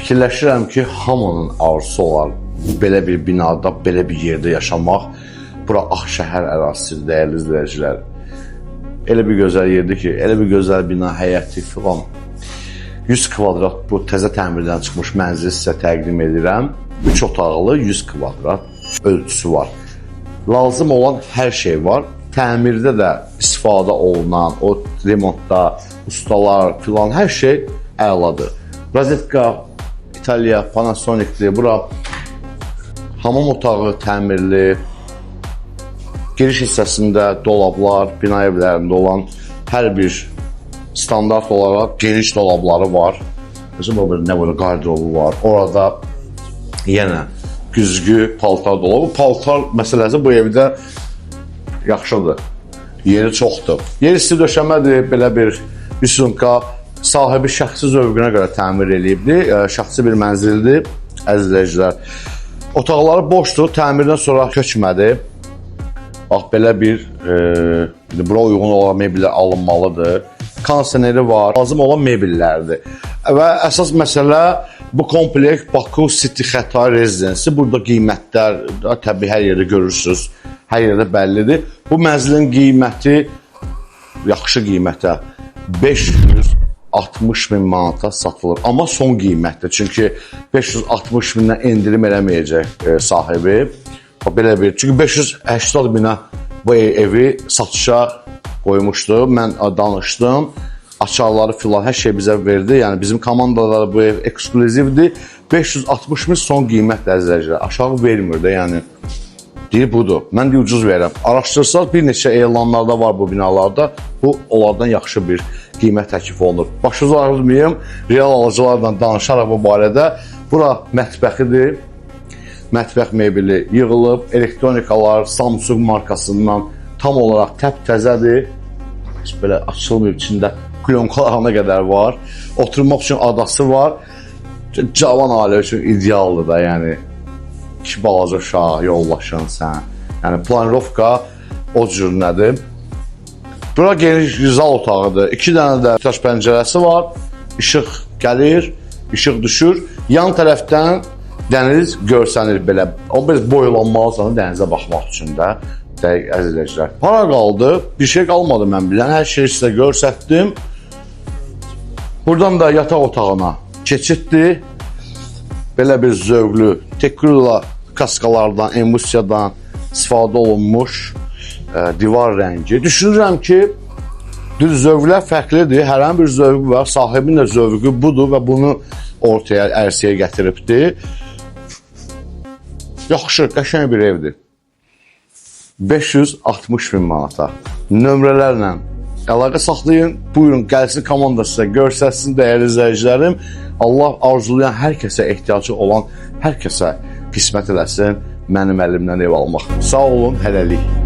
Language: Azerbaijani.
Fikirləşirəm ki, hamının arzusu olar belə bir binada, belə bir yerdə yaşamaq. Bura Ağşəhər ərazisidir, dəyərli izləyicilər. Elə bir gözəl yerdir ki, elə bir gözəl bina, həyəti filan. 100 kvadrat bu təzə təmirdən çıxmış mənzili sizə təqdim edirəm. 3 otaqlı 100 kvadrat ölçüsü var. Lazım olan hər şey var. Təmirdə də istifadə olunan, o remontda, ustalar filan hər şey əladır. Rozetka İtaliya, Panasonic'dir. Bura hamam otağı təmirli. Giriş hissəsində dolablar, bina evlərində olan hər bir standart olaraq geniş dolabları var. Məsələn, burada nə var? Qardırobu var. Orada yenə güzgü, paltar dolabı. Paltar məsələsi bu evdə yaxşıdır. Yeri çoxdur. Yer isti döşəmədir, belə bir rüsunka sahibi şəxsi zövqünə görə təmir eləyibdi. Şəxsi bir mənzildir, əziz izləyicilər. Otaqları boşdur, təmirdən sonra köçmədi. Bax belə bir bura uyğun olan mebellər alınmalıdır. Kondisioneri var, lazım olan mebellərdir. Və əsas məsələ bu kompleks Baku City Xətai rezidensi. Burada qiymətlər təbii hər yerdə görürsüz. Hər yerdə bəllidir. Bu mənzilin qiyməti yaxşı qiymətə 560 min manata satılır. Amma son qiymətdir. Çünki 560 mindən endirim eləməyəcək sahibi. Bax, belə bir, çünki 580 minə bu evi satışa qoymuşdu. Mən danışdım. Açarları filan hər şey bizə verdi. Yəni bizim komandalara bu ev eksklüzivdir. 560 min son qiymət, əzizləyicilər. Aşağı vermir də, yəni. Deyir budur. Mən də ucuz verirəm. Araşdırsaq bir neçə elanlarda var bu binalarda. Bu onlardan yaxşı bir qiymət təklif olunur. Başınızı ağrıtmayım. Real alıcılarla danışaraq bu barədə. Bura mətbəxidir. Mətbəx mebeli yığılıb, elektronikalar Samsung markasından tam olaraq təptəzədir. Heç belə açılmıyor, içində plyonkalarına qədər var. Oturmaq üçün adası var. Cavan ailə üçün idealdır da, yəni. İki balaca uşaq, yollaşın sən. Yəni planirovka o cür nədir? Bura geniş zal otağıdır. İki dənə də taş pəncərəsi var. İşıq gəlir, işıq düşür. Yan tərəfdən dəniz görsənir belə. O biraz boylanmalısan dənizə baxmaq üçün də. Dəqiq əziz izləyicilər. Para qaldı? Bir şey qalmadı mən bilən. Hər şeyi sizə göstərdim. Buradan da yataq otağına keçiddir. Belə bir zövqlü tekrarla kaskalardan, emulsiyadan istifadə olunmuş divar rəngi. Düşünürəm ki, düz zövqlər fərqlidir. Hər bir zövqü var. Sahibin də zövqü budur və bunu ortaya, ərsəyə gətiribdi. Yaxşı, qəşəng bir evdir. 560 min manata. Nömrələrlə əlaqə saxlayın. Buyurun, gəlsin komanda sizə göstərsin, dəyərli izləyicilərim. Allah arzulayan hər kəsə, ehtiyacı olan hər kəsə qismət eləsin mənim əlimdən ev almaq. Sağ olun, hələlik.